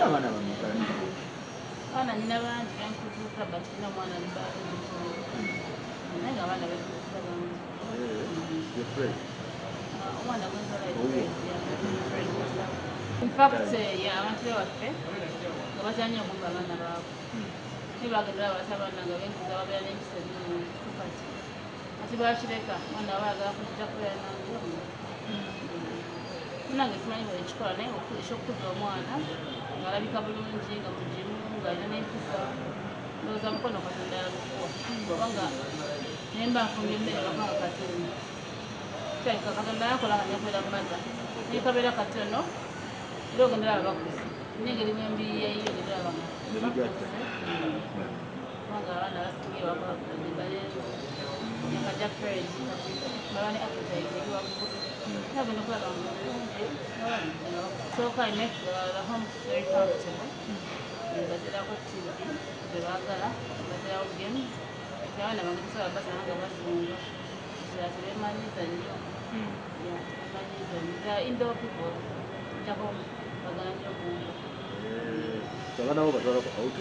Olina abaana bameka? Abaana nina bangi benkuziza, but nina omwana muto, naye nga abaana benkuziza bangi. Ye Fred? Omwana gwenzala ye Fred, yeah, Fred Musa. In fact, yeah, abantu bewaffe nga batera nnyo okumpa abaana baabwe, naye bagenda babata abaana nga benkuza babeera n'empisa ennungi. So kati bakireka, omwana aba ayagala kujja kubeera nange omuleka. Munange simanyi bwe ekikola, naye ekyokukuza omwana ng'alabika bulungi, nga mugimu, ng'alina n'empisa, ndowooza mukono Katonda yagukuwa, kubanga nemba nfumbye emmere wakanga katono, kirabika Katonda yakola nga njakubeera mumaza, naye kabeera katono, era ogenda laba bakuze n'engeri bwembiyeeyo, ogenda laba nga Nebigatta. bakuze, kubanga abaana basinga ewaka balenzi yakajja Fred baba ne appetite eri waggulu, nagenda okulaba nga bulungi. Sooka I make the home very comfortable. Mbaterako TV gye baagala, mbaterawo games. Kati abaana bange tosobola basanga nga bazunga, ekirala tebeemanyiza nnyo. Yeah, tebeemanyiza nnyo. They are indoor people, njako bagala nnyo okumba. Abaana bo batwalako out?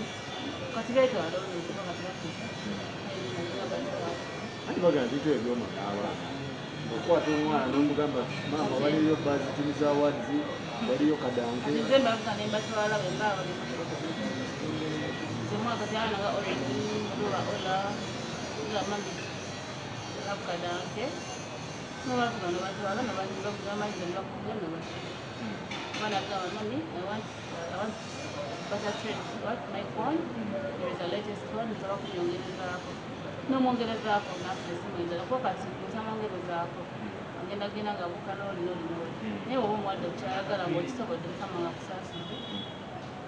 Kati beetwala olwezi kati bakuze, nalina batwala. Anti bagamba bintu ebyonoona abaana, okwata omwana n'omugamba, "Maama, waliyo Buzz Teens Awards, waliyo kadanke." Kati nze mbavuga ne mbatwala bwe mba bali nze mwaka kati abaana nga already oluba ola nga mami love kadanke, nobavuga nobatwala nobamanyiza nebakuga nobasira. Omwana agamba, "Mami, I want better trend. What my phone, there is a latest one." Nsaba kunyongerezaako, nomwongerezaako, nafuna esimu endala, kuba kati otamwongerezaako agenda genda nga abuuka n'oli n'oli n'oli. Naye bw'oba omuwadde kyayagala ng'okisobodde, Mukama nga akusaasire,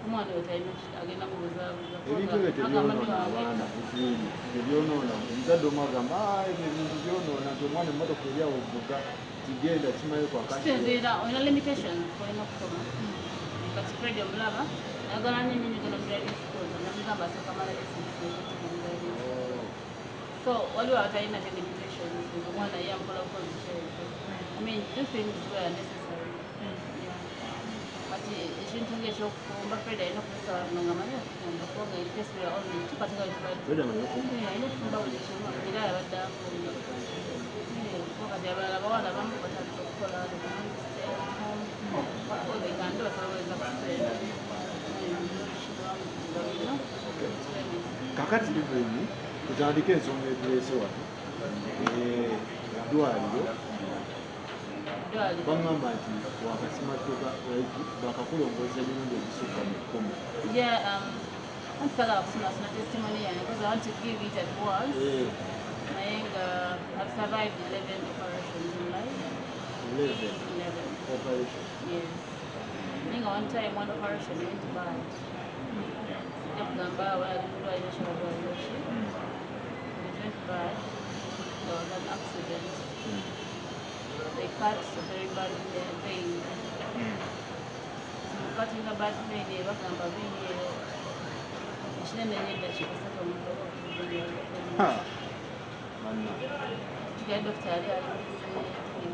omwana oyo talina agenda mubuzaabuza. Ebintu ebyo tebyonoona abaana? Ekibiina tebyonoona? Omuzadde omu agamba, "Ah, ebyo ebintu byonoona," nti omwana emmotoka eri awo ovuga tigenda kimayo kwakati. Kisinziira, olina limitations olina okusoma. Kati Fred omulaba ayagala nnyo nnyo genda mu driving school, namugamba asooka mala S6 mu driving school. So waliwo abatalina te limitations, omwana ye amukola bukozi kyekyo. I mean, do things where necessary. Yeah. Kati ekintu ngaekyokufumba, Fred alina okusaba nga amanyi okufumba, kubanga in case we are only two, kati nga wetubadde. Fred amanyi okufumba? Yeah, alina okufumba buli kimu, era yabadde afumba. Yeah, kuba kati abalala bawala abamu batandika okukola, they can stay at home. All they can do, basobola ku ssente. Kakati Evelyn, tutandike ensonga etuleese wano. Eddwaliro baŋŋamba nti wakasimattuka, bakakulongooza emirundi egisukka mu 10. Yeah, anti sagala kusunasuna testimony yange because I want to give it at once. Naye nga I've survived 11 operations in life. 11? 11. Operation? Yes. Naye nga one time one operation went bad. Sijja kugamba wali mulwaliro ki oba lwaliro ki. It went bad. There was an accident. They cut a very bad vein. Cutting a bad vein, bagamba vein eyo ekinene nnyo, eddakiika 3 omuntu oba okufudde. Ha! Banna. Kigali dokita yali ali busy,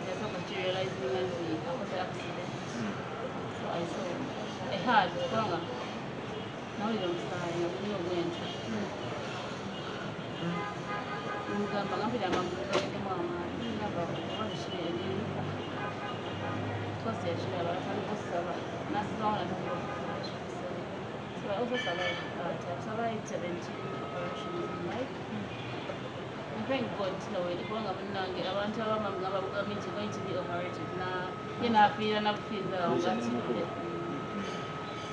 yasooka kirealizinga nti akoze accident. So I saw, I heard, kubanga nawulira omusaayi nga gulimu ogw'enkyo. Mugamba nga mpulira amagulu gaweddemu amaanyi, gamba oba biki ebiri. Course yakiraba, atandika okusaba, nasibawo, natandika okufuba. So I also survived that. I've survived 17 operations in life. And thank God tino kubanga munnange abantu abamu bamugamba bugambi nti going to be operated, na ye n'afiira nabufiiza awo ng'atidde.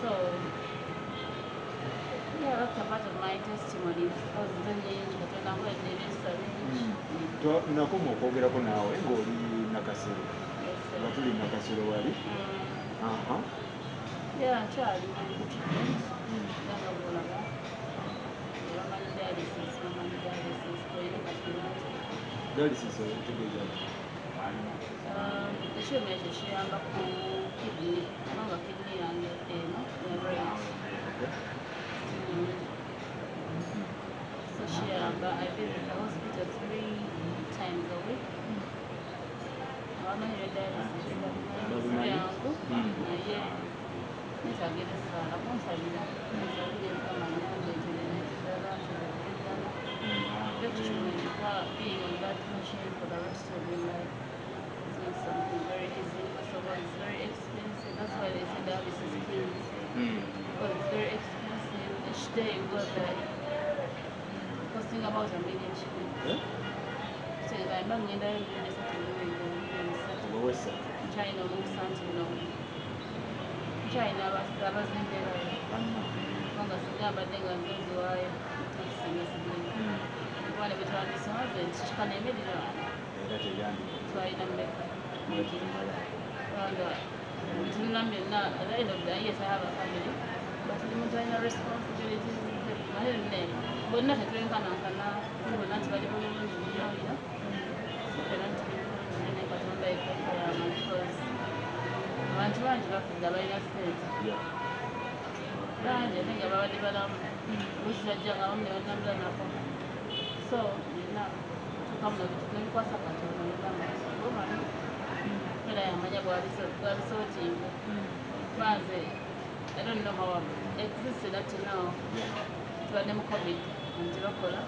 So yeah, that's a part of my testimony because nze nyingi Katonda nkoledde ebyekisa bingi. Nakoma okwogerako naawe ng'oli Nakasero. Yes, sir. Nga tuli Nakasero wali. Aha. Yeah, nkyali mu treatment era nga bw'olaba bamanyi dialysis, bamanyi dialysis olina kati nanti. Dialysis otegeeza ki? Ekyuma ekyo kiyamba ku kidney, kubanga kidney yange eno ya right si nnungi, so kiyamba. I visit the hospital three times a week. Abamanyi bya dialysis si Babimanyi? byangu, naye Neetaagira essaala kunsabira nsabire Mukama nnyambe nterere eddala nterere eddala nve being on that machine for the rest of your life is not something very easy. First of all, it's very expensive. That's why they say dialysis kills. Because it's very expensive. Each day you go there, costing about 1 million shillings. Kitegeeza mba ngendayo emirundi esatu emirundi esatu. Obawesa. Nkyalina omukisa nti no nkyalina abazimbeerayo kubanga singa mbadde nga nze nziwaayo singa sigenda kuba ne betwandisanze nti kika n'emiriraano Era tebyandika. Twalina mmeka? Tumala. Kubanga bitunulamu byonna, at the end of the year I have a family, but buli muntu alina responsibilities ze. Naye nne bonna tetwenkanankana, si bonna nti bali bulungi nnyo nnyo, si ffenna nti tuli bulungi nnyo, naye Katonda yekka yamanyi, because abantu bangi bafudde abalina ssente bangi ate nga babadde balamu, oluusi bajja nga abamu ne bannambula nako. So byonna tukamu nebikwasa Katonda nogamba nti omanyi era yamanya bwabisootinga. Banze I don't know how I've existed up to now. Tubadde mu COVID nti bakola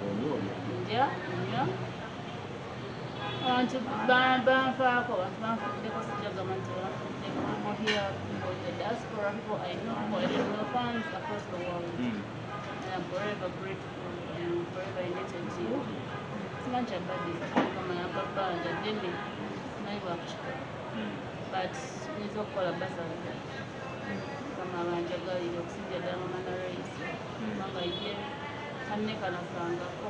Onywa olya. Ndya, nywa, abantu banfaako, abantu banfuddeko, sijja gamba nti banfuddeko. People here, people in the diaspora, people I know, people I don't know, fans across the world, and I'm forever grateful and forever indebted to you. Simanyi kyabaddiza, Mukama yampa bbanja ddene, simanyi bwakukikola, but nyinza okukola basala Mukama abanjagalire okusingira ddala mama Nalweyiso, kubanga ye tannekanasangako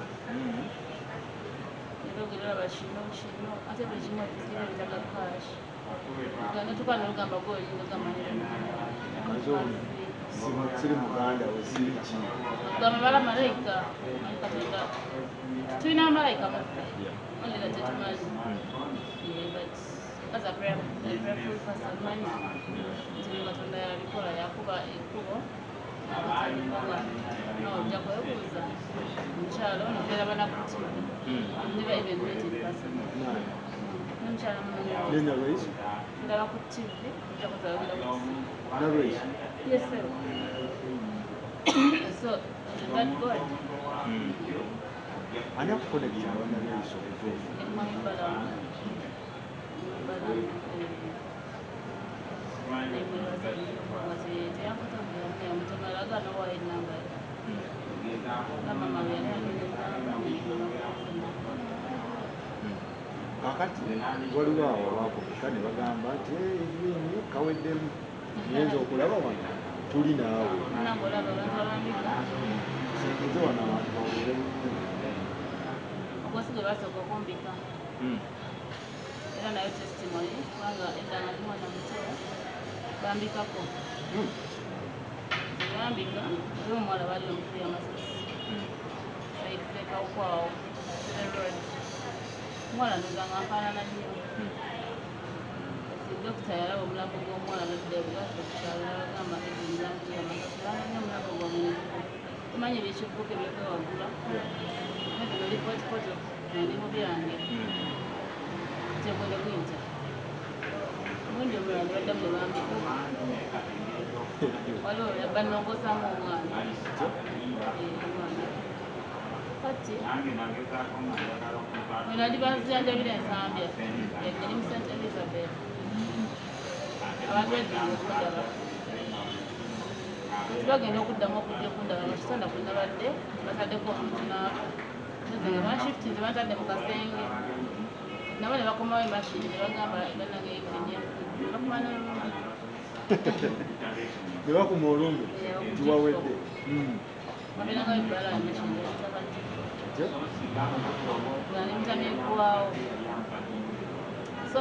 era ogenda olaba kino kino ate buli kimu ebisinga bitaga cash. Nga notuka nolugamba gwoyinza ogamba. Maze siri muganda we, siri ki. Gamba bala malayika, manyi Katonda tulina malayika muffe only that tetumanyi. Yeah, but as a prayerful person, manyi nti buli Katonda yabikola, yakuba ekkubo akatandika nga nojja kwebuuza omukyala ono mbeera bana ku TV. I've never even met in person. N'omukyala mumanyi. Ne Nalweyiso. Ndaba ku TV, ojja kuzabira ku TV. Nalweyiso. Yes, sir. So that God. Ani akukonekita aba Nalweyiso obutuufu? Mwami Balamu. Balamu, nemwebaza nnyo kubanga teyankutabira naye omutima alaga n'owaayo ennamba ye. Nga mama bwe yali alina ennamba negula. Kakati waliwo awo abakubika ne bagamba nti "Edwin kaweddemu, ngenza okulaba wano tuli naawe." Nange olaba abantu abambika. Nze wano abantu bawulire nnyo. Ogwo si gwe basooka okumbika era nayo testimony, kubanga edda nga ndi mwana muto bambikako. Bambika era omuwala baali bamukubye amasasi side zekawukwawo road. Omuwala ndoza nga nfaanana nnyo. Kati dokita yalaba omulambo gw'omuwala nadda bwaffe ku kyalo n'abagamba Edwin bamukubye amasasi, bananya omulambo gwammwe neguko omanyi ebyekivuka ebyokwewagula nze noli potipoto ndi mu byange tegwene guyita omundi omulala ne baddamu ne bambika. Waliwo banongosaamu omwana. Omwana kati bwe nali banzijanjabira Ensambya eri mu St Elizabeth, abantu bajjanga okundaba. Kati bagenda okuddamu okujja okundaba nga kitanda kwe nabadde bataddeko omuntu n'afa, nze nga banshiftinze bantadde mu kasenge, nabo ne bakomawo emashini ne bagamba bannange Evelyn yafudde, ne bakuma n'olumbe. Ne bakuma olumbe tiwawedde. Babeeranga ebbala emashini bakitaba nga nemutamiggwawo. So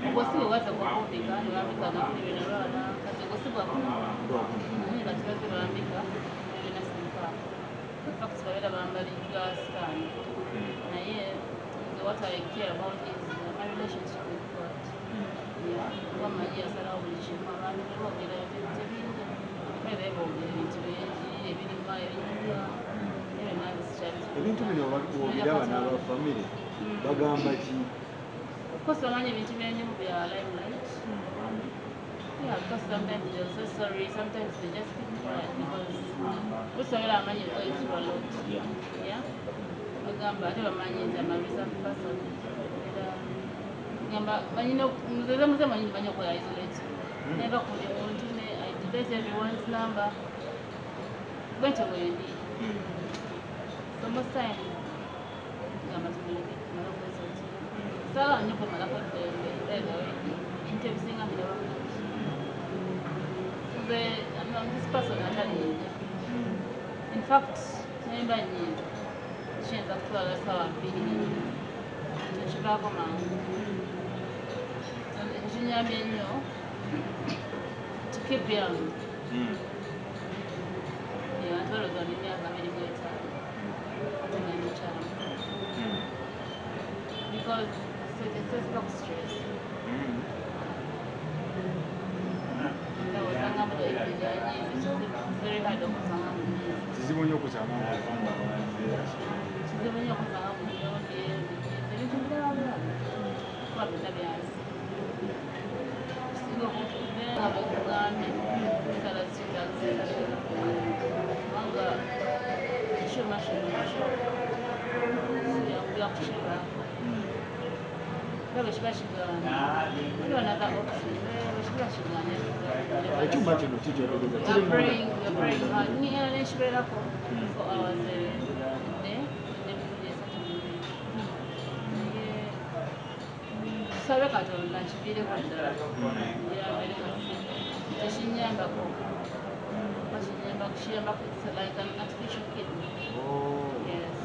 ogwo si bwe bwasooka okumbika ne bambika nakuli bwe nalwala. Kati ogwo si gwakuna, naye kati bazze bambika byonna sibifaako. In fact babeera bambaliddwa scan, naye nze what I care about is my relationship with God. Yeah, kuba manyi yasalawo buli kimu. Abantu beboogera tebingi, babe boogera ebintu bingi ebirima ebinyuka ebyo nange sikyabituma. Ebintu bino wobiraba n'aba famire bagamba ki? Of course bamanyi ebintu byendimu bya limelight. Yeah, because sometimes they're so sorry, sometimes they just keep quiet because busobola amanyi going through a lot. Yeah? Bagamba ate bamanyi nti I'm a reserved person. Era gamba banyina nze muze manyi manyi okola isolate. Never kuli muntu ne I delete everyone's number. Bwentyo bwendi. So most time gamba tumuleke tumale okwesoti. Saagala nnyo kwemalako ddembe by the way. Ebintu ebisinga mbiraba bulungi. Nze I'm this person atalinnya. In fact, nemba nnyiize kiyinza kutwala ssaawa 2 nekivaako mangu. Ekyo kinyambye nnyo to keep young. Abantu balowooza ndi myaka 25 ate nga ndi mukyala mukulu. Because stop stress. Ndowooza nga nyiize, very hard okusanga mu nyiize. Kizibu nnyo okusanga nga Kizibu nnyo okusanga mu nyombye, mu nyiize, ebintu birala birabe. Kuba byonna byansi. Kisinga okubeera nga bwekugambye ensala zikitagisa. Kubanga ekyuma kino nakyo siyangula kukibaako. Era bwe kiba kigaana, waliwo another option. Bwe kiba kigaana, Ekyuma kino kikyotegeeza We kiri are praying, we are praying hard. Ngenda nekibeerako 4 hours a day, n'emirundi 3 mu wiiki. Naye tusabe Katonda nkiviireko ddala. Ngira mbeere nga tekinnyambako. Oba kinnyambako, kiyambako, it's like an artificial kidney.